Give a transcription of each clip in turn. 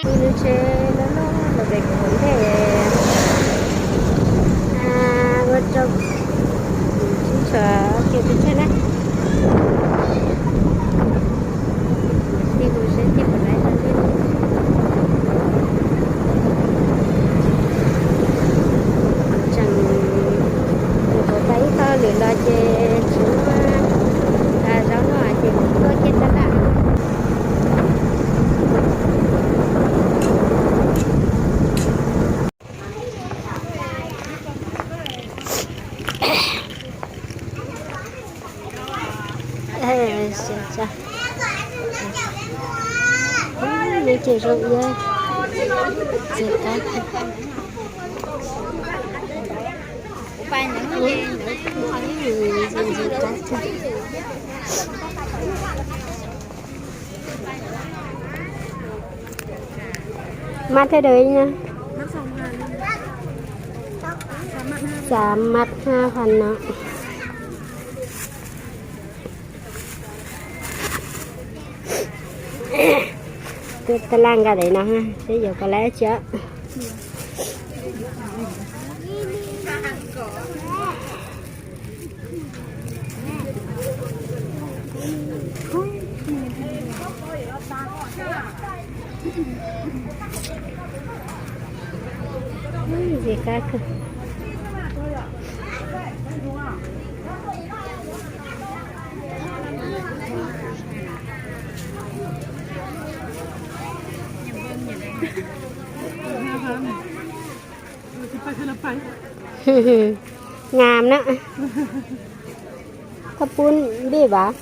Ib lub tsheb loj loj los pem kuv hauv ntej, ua rau sib tshuam kiag tus tsheb na. Thiaj kuv seb thiaj pom lawv tau thiab. Tseem mus tau ib tog lwm los ces tsis muaj zaub noj ces kuv tuaj kiag tag lawm. Ces zoo iab ntxim qab. Mab thiab dawb na. Xav mab hab hab no. Tuaj taj laj nqa daim no seb yuav kom lawv tsi. Ntxim qab kawg. Ngam na. Koj pub npij vas.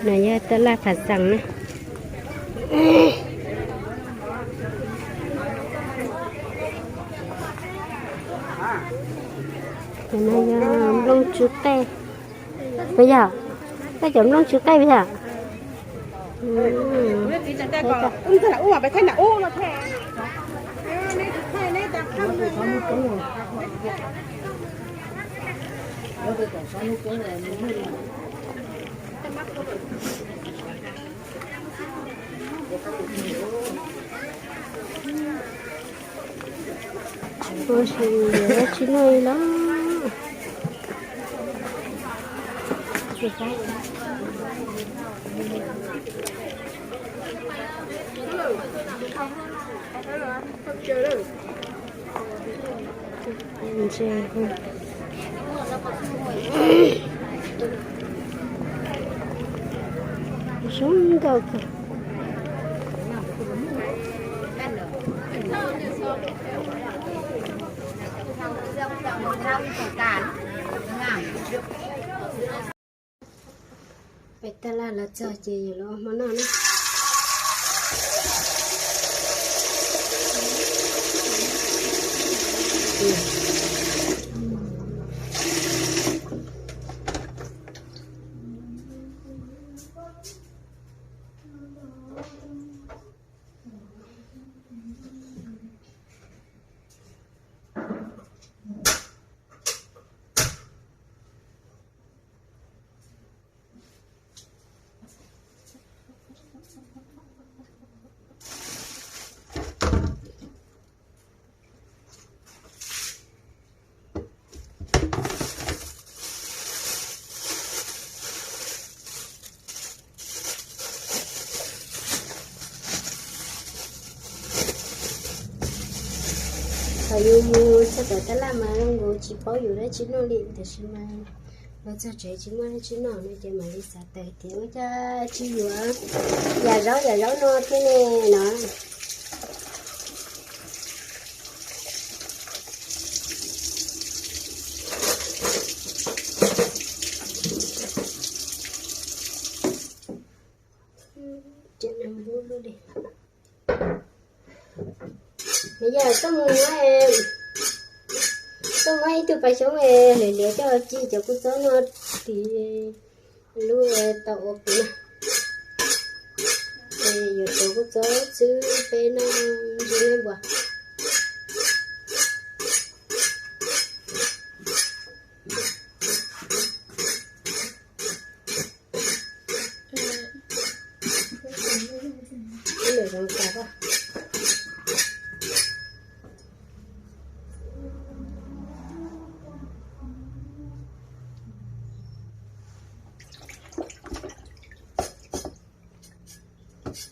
No yog taj laj phav xeem na. Cov no yog nplooj tsw qej. Puas yog? Koj cov nplooj tsw qej puas yog? Ua si yuav tsis noj li los. Zoo nkauj kawg. Pem taj laj los txog ces yuav los ua hmo noj na. Thaum yus mus txog tom taj laj mas zoo nkaus tsis paub yuav dab tsi noj li, tiam sis mas Los txog tsev tsis muaj dab tsi noj no ces mam li xav tawm tias ua cas tsis yuav yam zaub yam zaub no thiab ne no. Nws yog tuaj mus muab, tuaj muab ib tug pas xyoob hliav hliav coj ci cov kua txob no tim lub tau ua kuv na. Yuav tuav kua txob xwb peb noj ntsis noj npua.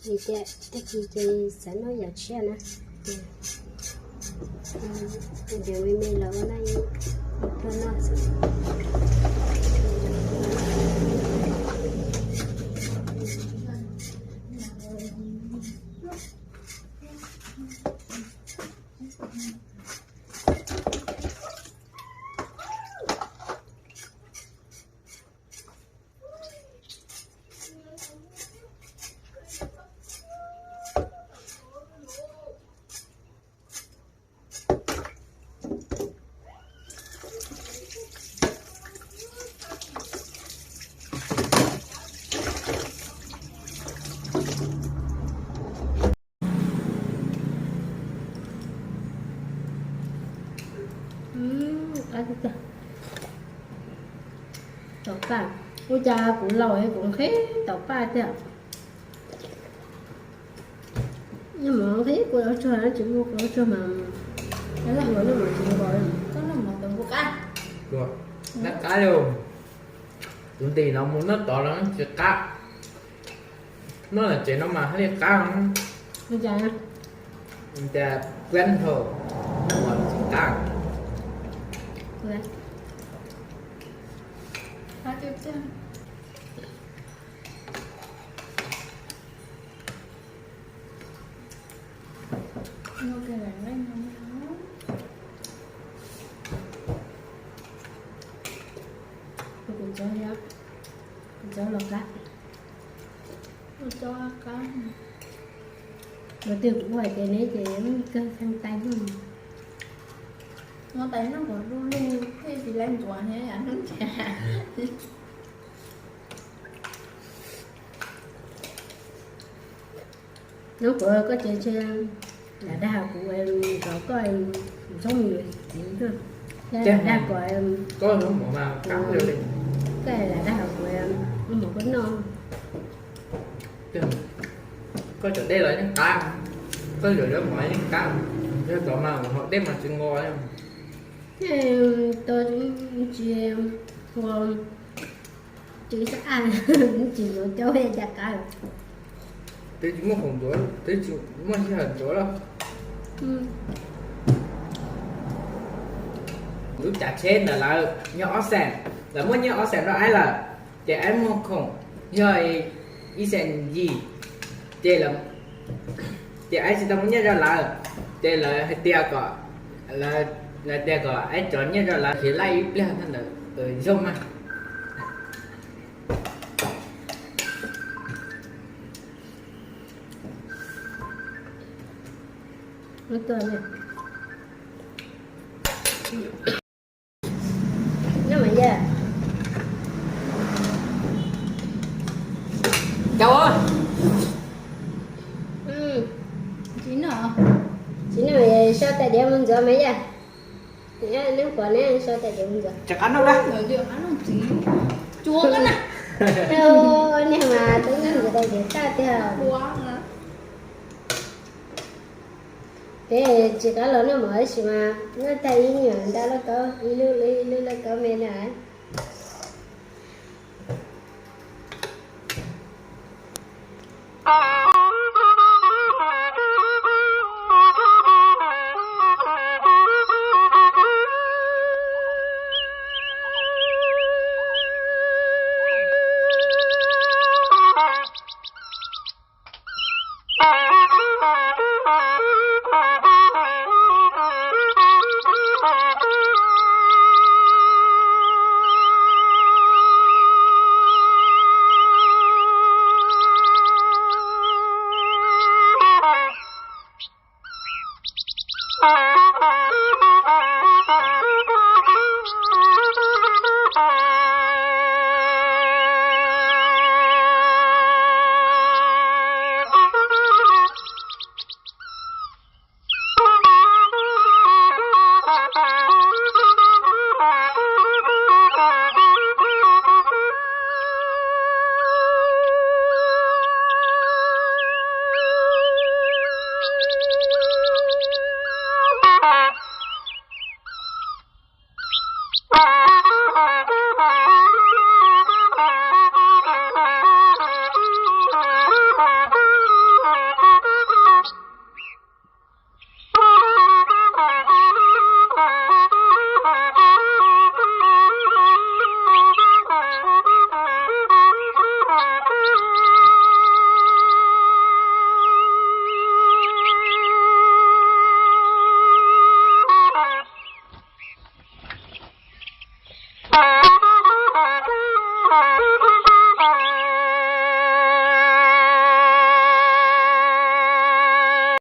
Vim tias tag kis ces xav noj yam tshiab na, ces ua me me los ua no ib pluag noj xwb. Taum paj, ua cas kuv laus kuv nqhis taum paj tiag. Nyob mus nqhis kuv lub tsuag, tsis muaj kuv lub tsuag mas, noj mas tsis nqos. Noj qab li, tus ntim no mus noj tod los tsis qab. Noj los tsev no mas haj li qab. Tias kuab dhau, noj los tsis qab. Kuv txob los qab, kuv txob qab. Los twg kuv hais tias neb ces kawg kheej tais noj, tais noj kom du lug thiaj tsis laj ntxuav thiab yam hnub ces. Hnub kuv koj ces ntshe lam dag kuv zov koj mus txhob mus yuav txiv, thiab lam dag kom koj, koj lam dag kuv mus koj noj. Koj cov dej los yeej qab, koj yuav zaub mov yeej qab, yog tod mas haus dej mas tsis nqos. Thiab tau tsis ua, tsis sab, tsis yuav cov cas qab. Twb tsis muaj khoom ntxuav, twb tsis muaj sij hawm ntxuav lawm. Lub cav tsheb ntawm lawv yog ob xees, lawv muab nyiaj ob xees rau Aib lawm, ces Aib muag khoom yog ib xees yim, ces, ces Aib tsis tau muab nyiaj rau lawv, ces lawv hais tias kom, lawv tias kom Aib tso nyiaj rau lawv khiav laj ib pliag ntawd zoo mas. Cau, tsis noj, so tais diav mus ntxuav mas yaj. Neb pom neb so tais diav mus ntxuav. Tsis qab noj dab. Niag mas tub noj ntxuav tais diav tag tiag. Peb tsis qab los noj mov tab sis mas noj tag ib nyuag nta lauj kaub, ib lub ib lub lauj kaub me na.